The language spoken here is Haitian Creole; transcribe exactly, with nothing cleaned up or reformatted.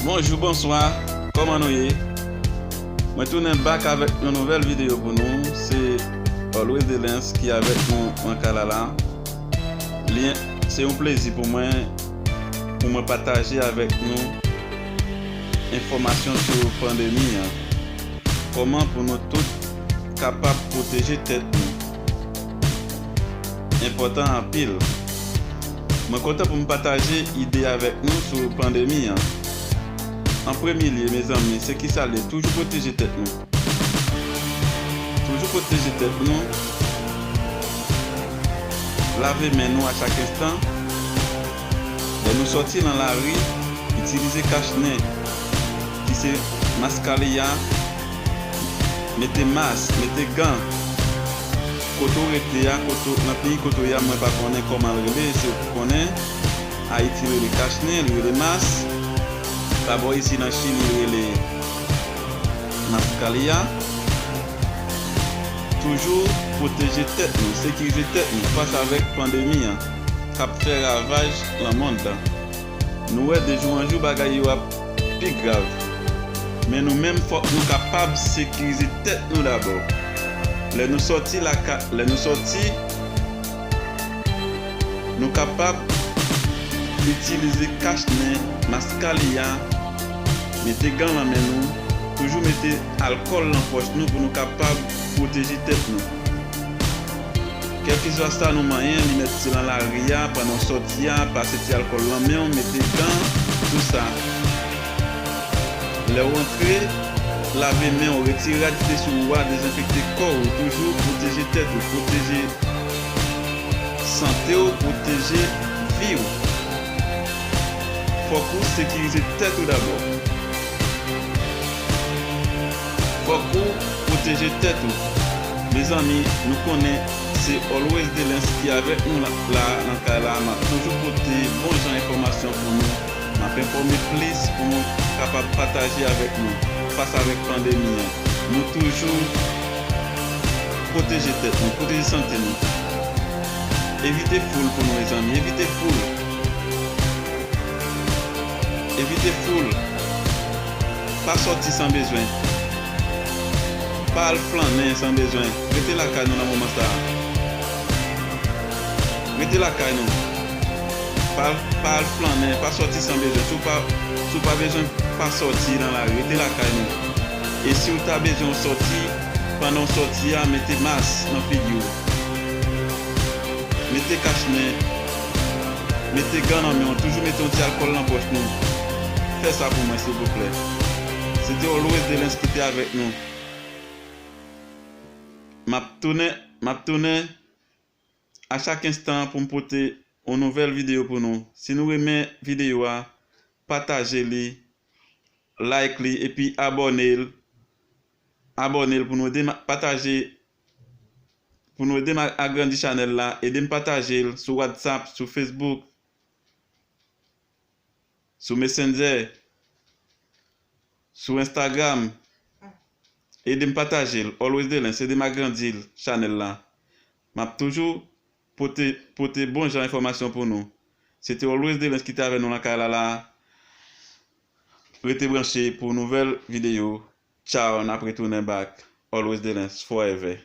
Bonjou, bonswa, kòman nou ye? Mwen tounen back avèk yon nouvèl videyo pou nou. Se Always Delens ki avèk nou nan kay la la. Li, se yon plezi pou mwen, pou mwen pataje avèk nou enfòmasyon sou pandemi an. Kòman pou nou tout kapab pwoteje tèt nou. Enpòtan anpil. Mwen kontan pou m pataje ide avèk nou sou pandemi an. An premye lye, mezanmi, se kisa l ye? Toujou pwoteje tèt nou. Toujou pwoteje tèt nou. Lave men nou a chak enstan. Lè nou sòti nan lari, itilize kach nen, ki se maskaliya, mete mas, mete gan. Kote w rete a, kote w, nan peyi kote w ye a, mwen pa konnen kòman l rele, se ou ki konnen. Ayiti rele kach nen, li rele mas. Labò isi nan Chili, li rele maskaliya. Toujou pwoteje tèt nou, sekirize tèt nou fas avèk pandemi an k ap fè ravaj nan mond lan. Nou wè de jou an jou bagay yo ap pi grav. Men nou menm, fòk nou kapab sekirize tèt nou dabò. Lè nou sòti laka-, lè nou sòti, nou kapab itilize kach nen, maskaliya, mete gan nan men nou, toujou mete alkòl nan pòch nou pou nou kapab pwoteje tèt nou. Kèlkeswa sa nou manyen, li mèt se nan lari a, pandan w sòti a, pase ti alkòl nan men w, mete gan, tou sa. Lè w antre, lave men w, retire rad ki te sou ou a, dezenfekte kò w, toujou pwoteje tèt ou, pwoteje sante w, pwoteje vi w. Fòk ou sekirize tèt ou dabò. Fòk ou pwoteje tèt ou. Mezanmi, nou konnen se Always Delens ki avèk nou la, la nan kay la. M ap toujou pote bon jan enfòmasyon pou nou. M ap enfòme plis pou nou kapab pataje avèk nou fas avèk pandemi an. Nou toujou pwoteje tèt nou, pwoteje sante nou. Evite foul pou nou, mezanmi, evite foul. Evite foul. Pa sòti san bezwen. Pa al flannen san bezwen. Rete lakay nou nan moman sa a. Rete lakay nou. Pa, pa al flannen, pa sòti san bezwen. Si w pa, si w pa bezwen, pa sòti nan lari. Rete lakay nou. E si w ta bezwen w sòti, pandan w sòti a, mete mas nan figi w. Mete kach nen. Mete gan nan men w. Toujou mete yon ti alkòl nan pòch nou. Fè sa pou mwen, silvouplè. Se te Always Delens ki te avèk nou. M ap tounen, m ap tounen a chak enstan pou m pote yon nouvèl videyo pou nou. Si nou renmen videyo a, pataje li, like li, epi abòne l. Abòne l pou nou ede m a-, pataje, pou nou ede m a-, agrandi chanèl la. Ede m pataje l sou WhatsApp, sou Facebook, sou Messenger, sou Instagram. Ede m pataje l. Always Delens, ede m agrandi l, chanèl la. M ap toujou pote, pote bon jan enfòmasyon pou nou. Se te Always Delens ki te avè nou nan kay la la. Rete branche pou nouvèl videyo. Tchaw, n ap retounen back. Always Delens, forever.